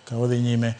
Ka wadhi nyime,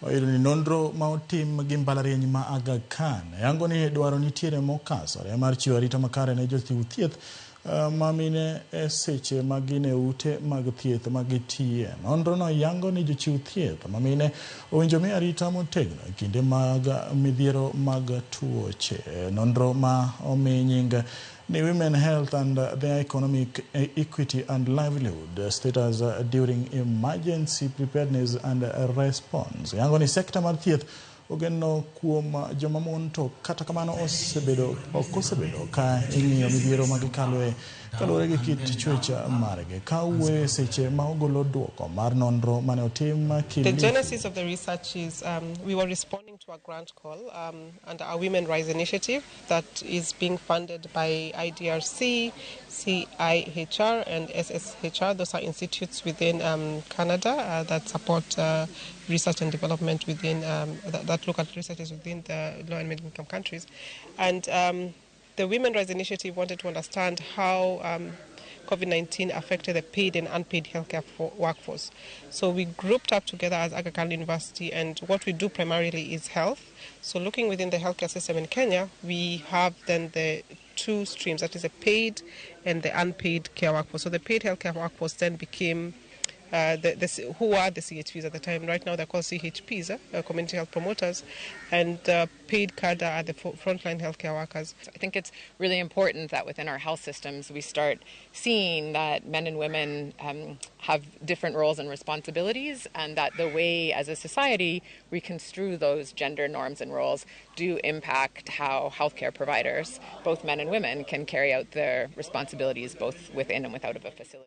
wayudo ni nonro ma otim gi mbalariany ma Aga Khan yango ni dwaro nitiere mokasore mar chiwo arita makare ne jochiw thieth ma mine e seche ma gin e ute mag thieth ma gitiye. Nonro no yango ni jochiw thieth ma mine owinjo mi arita motegno e kinde mag midhiero mag tuoche. Nonro ma omi nying ni Women Health and Their Economic Equity and Livelihood Status During Emergency Preparedness and Response yango ni sekta mar thieth ogeno kuom joma mon to kata kamano osebedo ok osebedo ka ing'iyo midhiero ma gikaloe kaluwore gi kit chwech margi. Ka wuoyo e seche ma ogolo duoko mar nonro mane otim The Kilifi. Genesis of the research is we were responding to a grant call under our Women Rise initiative that is being funded by IDRC, CIHR, and SSHR. Those are institutes within Canada that support research and development within, that look at researches within the low and middle income countries. And the Women Rise initiative wanted to understand how COVID-19 affected the paid and unpaid healthcare workforce. So we grouped up together as Aga Khan University, and what we do primarily is health. So looking within the healthcare system in Kenya, we have then the two streams, that is the paid and the unpaid care workforce. So the paid healthcare workforce then became who are the CHPs at the time. Right now they're called CHPs, community health promoters, and paid cadre are the frontline healthcare workers. I think it's really important that within our health systems we start seeing that men and women have different roles and responsibilities, and that the way as a society we construe those gender norms and roles do impact how healthcare providers, both men and women, can carry out their responsibilities both within and without of a facility.